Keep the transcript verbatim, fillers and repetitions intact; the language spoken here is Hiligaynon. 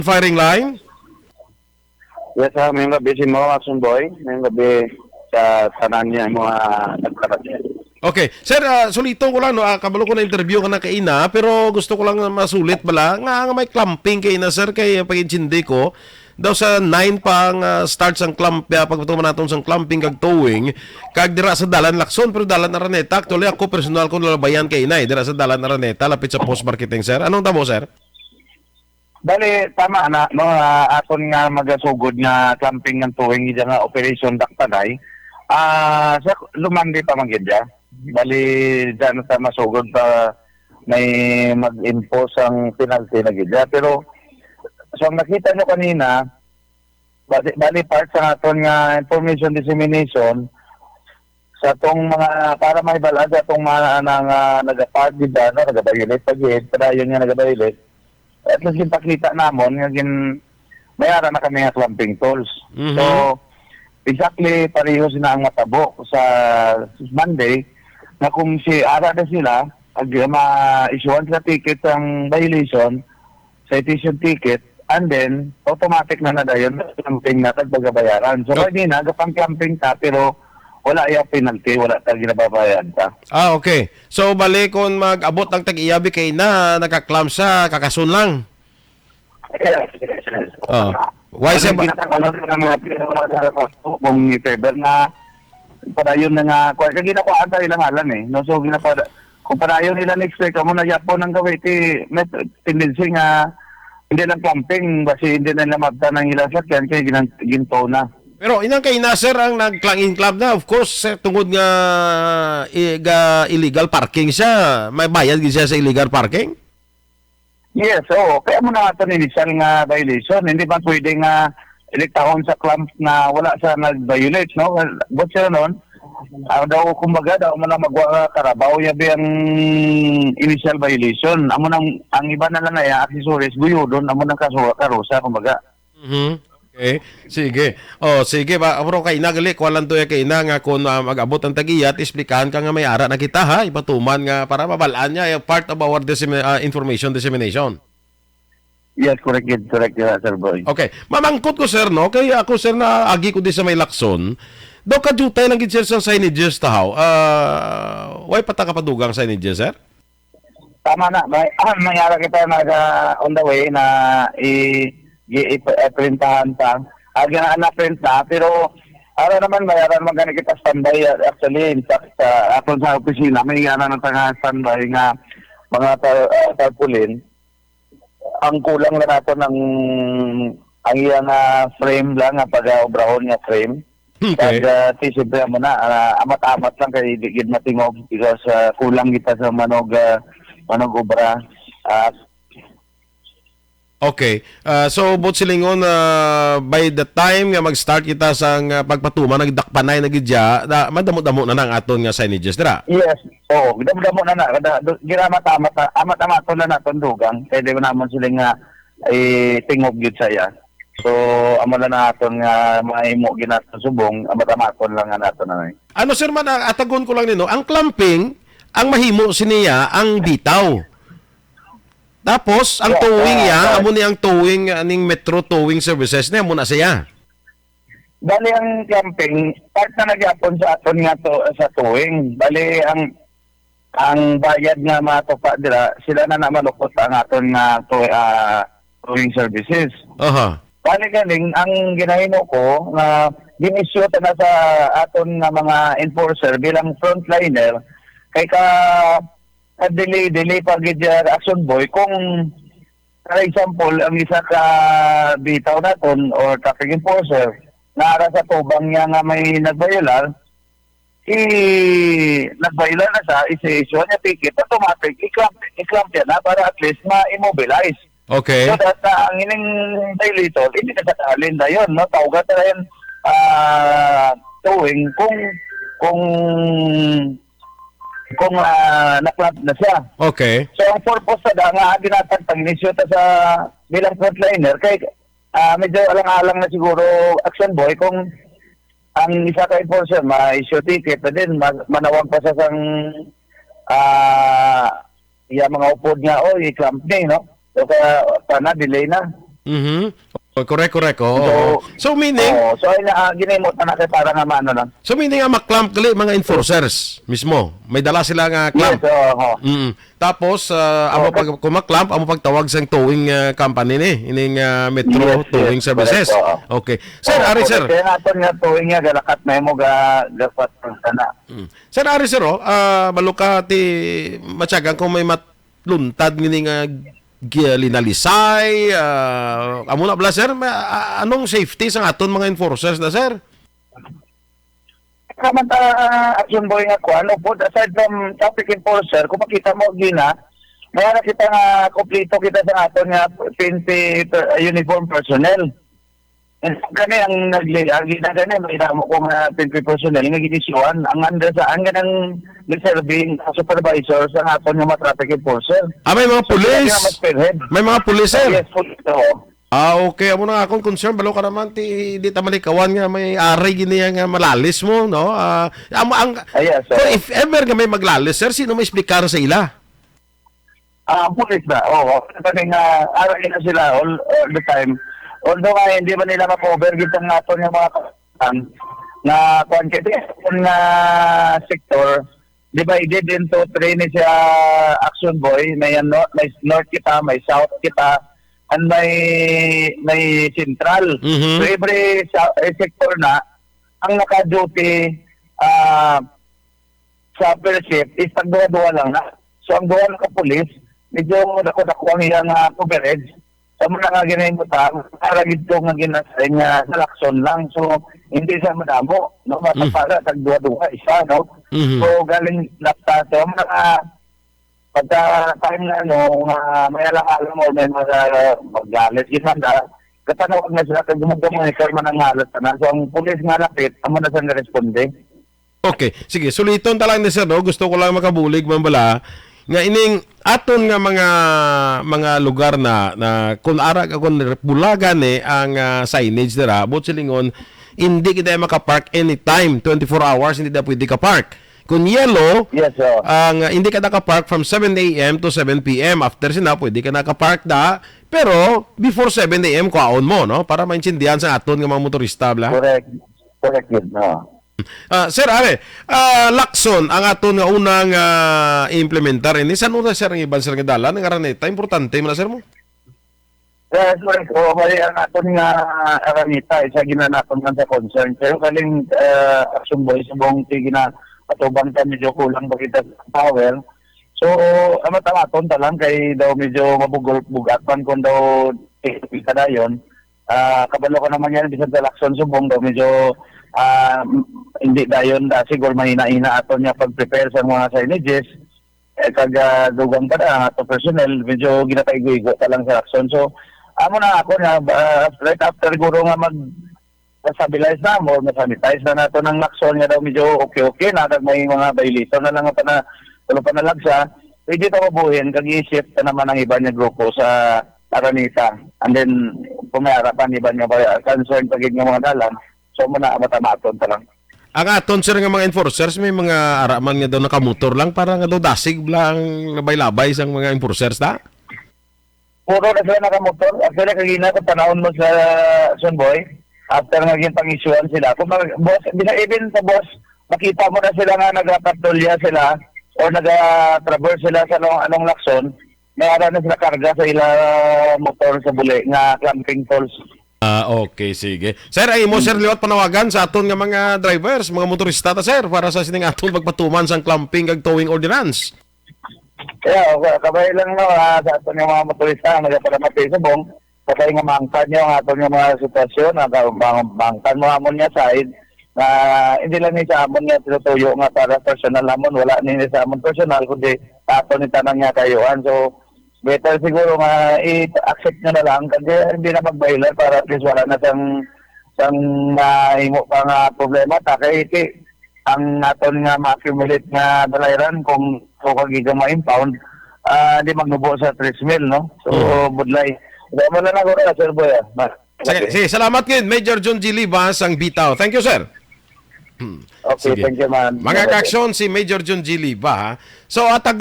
firing line. Yes, ah, mayong gabi sa imo, Action Boy. Mayong gabi sa tanan niya, mga nagkarat. Okay. Sir, ah, suliton ko lang, no, ah, kabalo ko na interview ka na kaina, pero gusto ko lang masulit bala nga, nga may clamping kaina, sir, kay pag-intindi ko, daw sa nine pa ang, ah, start sang clamp, ah, pagpatuman naton sang clamping kag towing, kag dira sa Dalan Lacson, pero Dalan Araneta. Actually, ako personal ko nalabayan kaina, eh, dira sa Dalan Araneta, lapit sa Post Marketing, sir. Anong tabo, sir? Bali, tama na, no, ah, aton nga magasugod nga clamping ng towing, iya nga Operation Dakpanay. Ah, sa Lumande pa man gid ya. Bali, dyan sa masugod pa may mag-impose ang penalty na gid ya. Pero, so ang nakita nyo kanina, bali, bali part sa aton nga information dissemination, sa tong mga, para mahibal-an sa tong mga na nga nagapark gid, ano, nagabayulit pa gid, padayon nga nagabayulit. At least ginpakita namon nga gin-, may ara na kami nga clamping tools. Mhm. So, exactly pareho sila ang matabo sa Monday, na kung si ara na sila, ag-, ma-issuean sila ticket ang violation, citation ticket, and then automatic na na dayon clamping na tag pagabayaran. So, Yep. Kay di na, gapang clamping ta, pero wala ya penalty, wala ta ginababayaran ta. Ah, okay. So, bali, kung mag-abot ang tag-iya, bi, kay na, nagka-clamp siya, kakason lang. Yes, yes, yes. Oh. Why Kasi sa ba- ginatanggalan ko ng mga pinagawa sa kung if ever na padayon na nga, kung, kaya ginakuhaan tayo lang alam eh. No? So, ginapada-, kung padayon nila next week, amo na yapon ang gawin, ti, may tendency nga, hindi lang clamping, basi hindi na nila mabta ng ilang sakyan, kaya ginang-, ginto na. Pero inang kay na, sir, ang nag-clamping club na, of course, sir, tungod nga, i-, ga-, illegal parking siya, may bayad gid siya sa illegal parking? Yes, oo. Kaya mo na ito initial nga violation. Hindi man pwede nga iliktahon sa clamp na wala siya nag-violate, no? But siya nun, ang daw, kumbaga, daw mo na magwa ka karabaw, yabi ang initial violation. Amo nang, ang iba na lang na iya, accessories, guyudon, amo nang kaso-, karusa, kumbaga. Mhm. Okay. Sige. Oh, sige ba, bro, kay nagali ko lang to ya kay na nga kung, ah, mag-abot ang tag-iya, explikahan ka nga may ara na kita, ha, ipatuman nga para mabalaan niya, eh, part of our dissemi-, ah, information dissemination. Yes, correct gid, correct gid, Sir Boy. Okay. Mamangkot ko, sir, no? Kay ako, sir, na agi ko di sa may Lacson. Daw kadutay lang gid, sir, sa signages tahaw. Ah, way pa ta kapadugang signages, sir? Tama na, may, may ara kita naga on the way na i, i, i, i-printahan pa. Ah, gina-, na-print na, pero ara naman, may ara naman gani kita standby. Ah, actually, in fact, sa aton sa opisina, may ara na ta nga standby nga mga tar-, ah, tarpaulin. Ang kulang na nato ng, ang iya nga frame lang, ang pag-obrahon nga frame. Okay. Kag, ah, ti, siyempre, amo na, ah, amat-amat lang kay di gid matingog because, ah, kulang kita sa manog, ah, manog obra. Ah, Okay. Ah, so, buot silingon, ah, by the time nga mag-start kita sa nga pagpatuman, nagdakpanay na gid siya, na, madamo-damo na na ang aton nga signages dira. Yes. Oo, damo-damo na na. Kada, do, gira amat-amat na, amat-amaton na naton dugang. Kay di namon sila nga, eh, tingog gid sa iya. So, amo na naton nga mahimo ginato subong, amat-amaton lang nga naton na. Ano, sir, man, ah, atagon ko lang nino, ang clamping, ang mahimo siniya, ang bitaw. Tapos, ang Yeah, towing ah, iya, ah, amo ni ang towing, ah, ning Metro Towing Services, na amo na siya. Bali, ang clamping, part na nagyapon sa aton nga to, sa towing. Bali, ang, ang bayad nga matupa dira, sila na namalukot ang aton nga to, ah, towing services. Aha. Bali, galing, ang ginahimo ko, nga ginisyu ta na sa aton nga mga enforcer bilang frontliner, kay ka, ka delay, delay pa gid, ah, Action Boy, kung, for example, ang isa ka bitaw naton or traffic enforcer, naara sa tubang niya nga may nagbayolar, i-, nagbayolar na siya, isi-issue niya ticket, automatic, i-clamp, i-clamp niya na para at least ma-immobilize. Okay. So that, ah, ang ining violator, hindi na siya kahalin dayon, no? Tawga ta dayon, ah, towing kung, kung, kung, ah, na-clamp na siya. Okay. So, ang purpose sa da nga ginatag pag-inisyu ta sa bilang frontliner, kay, ah, medyo alang-alang na siguro, Action Boy, kung ang isa ka enforcer, ma-issue ticket, and then ma-, manawag pa sa sang, ah, iya mga upod nga, "Oh, i-clamp ni," no? So, kaya, sana, delay na. Mhm. Oh, correct, correct. Oo. So, So, meaning, oo, so, ay na, ah, ginahimo ta na kay para nga maano lang. So, meaning nga ma-clamp gali mga enforcers mismo. May dala sila nga clamp. Yes, oo, oo. Mm. Tapos, ah, amo Okay. pag, kung ma-clamp, amo pagtawag sang towing, ah, company ni, ining, ah, Metro Yes, yes, Towing Services. correct, oo. Okay. Sir, Oo, ari, correct. sir. Kaya nga ito nga towing nga, galakat na mo ga, gapat na. Mm. Sir, ari, sir, oh, ah, balo ka ti matyagan kung may mat-, luntad ngini nga gi-, linalisay, ah, amo na bala, sir? Ma-, a-, anong safety sang aton mga enforcers na, sir? Kaman ta, ah, Action Boy, nga kuan, no, po, aside from traffic enforcer, kung makita mo, gina, may ara kita nga kompleto kita sa aton nga P N P per-, uniform personnel. And kami ang nagli-, ang gina gani, may damo ko nga P N P personnel nga ginisyuhan. Ang under sa, ang ganang reserving supervisor sa aton nga mga traffic enforcer. Ah, may mga So, sila police. nga mas spearhead. May mga police, sir. Yes, police, oo. Ah, okay. Amo na nga akong concern. Balo ka naman, ti, di ta malikawan nga may ari gini nga malalis mo, no? Ah, amo ang, Ah, yes, sir. so, if ever nga may maglalis, sir, sino may explicar sa ila? Ah, ang pulis na, oo. Kami nga, aray na sila all, all the time. Although nga, hindi man nila ma-cover, gitang nato yung mga kapitan na, kuwan, kasi kung nga sector, divided into three ni siya, Action Boy. May, ano, may north kita, may south kita, and may, may central. Mhm. So, every sa, eh, sector na, ang naka-duty, ah, sa per shift is tagduha-duha lang na. So, ang duha na ka pulis, medyo dako-dako ang iyang, ah, coverage. Sa muna nga ginahimutang, para gid ko nga ginasign nga sa Lacson lang. So, hindi siya madamo, no? Mm. Matapala, tagduha-duha, isa, no? Mhm. So, galing lapta. So, ang mga, pagka time na, ano, nga may alang-alang o may mga magalit, gid man, ah, katanawag na sila, kag gumugda-monitor man ang halat na. So, ang pulis nga lapit, amo na siya nga responde. Okay, sige, suliton ta lang ni sir, no? Gusto ko lang makabulig man bala nga ining aton nga mga, mga lugar na, na kung ara, kung bulagan ni ang, ah, signage dira, buot silingon, hindi kita makapark anytime, twenty-four hours, hindi na pwede ka park. Kung yellow, Yes, sir. ang, ah, hindi ka nakapark from seven a m to seven p m. After sina, pwede ka nakapark da, pero before seven a m, kwaon mo, no? Para maintindihan sa aton nga mga motorista, bala. Correct. Correct yun, no? Ah, sir, are, ah, Lacson ang aton nga unang, ah, implementar ini. San una, sir, ang iban, sir, nga dalan? Ang Araneta, importante man na, sir, mo? Yes, correct. O, mali ang aton nga Araneta, isa ginanaton man sa concern. Pero kaling, ah, Action Boy, subong ti gina-, atubang ta, medyo kulang pa kita sa power. So, ang matamaton ta lang kay daw medyo mabugol-, bugat man kung daw, eh, kadayon. Ah, kabalo ko naman yan, bisan sa Lacson subong daw, medyo, ah, m-, hindi dayon, ah, siguro mahina-hina aton nga pag-prepare sa mga signages, eh, kag, ah, dugang pa na, ang ato personnel, medyo ginapaigo-igo ta lang sa Lacson. So, amo na ako nga, ah, right after guro nga mag-stabilize na mo, ma-sanitize na nato ng Lacson nga daw medyo okay-okay na, kag may mga violator na lang nga pa na, tulo pa na lang siya, pwede pa mabuhin, kag i-shift na naman ang iba niya grupo sa Araneta. And then, kung may arapan, iba niya ba, concern pa gid nga mga dalan, so, muna, matamaton pa lang. Ang aton, sir, nga mga enforcers, may mga araman nga daw nakamotor lang, para nga daw dasig lang labay-labay sang mga enforcers, ta? Puro na sila nakamotor. Actually, kagina ko panahon mo sa Sunboy, after nga ginpang-issuean sila. Kung mag-, boss, bisa even sa boss, makita mo na sila nga nagapatrolya sila or nagatraverse sila sa anong, anong Lacson, may ara na sila karga sa ila motor sa buli nga clamping tools. Ah, okay, sige. Sir, ay mo, sir, liwat panawagan sa aton nga mga drivers, mga motorista ta, sir, para sa sining aton pagpatuman sang clamping kag towing ordinance. Kaya, okay, kabay lang, no, ah, sa aton nga mga motorista nga nagapalamat sa Subong, patay nga maangkan nyo ang aton nga mga sitwasyon, ang ka-, mang-, maangkan mo amon nga side, na hindi lang ni sa amon nga tinutuyo nga para personal namon, wala ni sa amon personal, kundi sa aton ni tanan nga kayuan. So, better siguro nga i-accept nyo na lang, kasi hindi na mag-violate para at least wala na sang, sang mahimo pa nga problema. Ta, kay ti-, ang aton nga ma-accumulate nga balayran kung so kag iga ma-impound, ah, di magnubo sa tres mil, no? So, Mm. budlay. Wala na lang ko na, Sir Boy, ah. Ma-, Sige, sige, salamat gid, Major John G. Libas, ang bitaw. Thank you, sir. Hmm. Okay, Sige. thank you, man. Mga Maraming. kaaksyon, si Major John G. Liba, ha? So, atag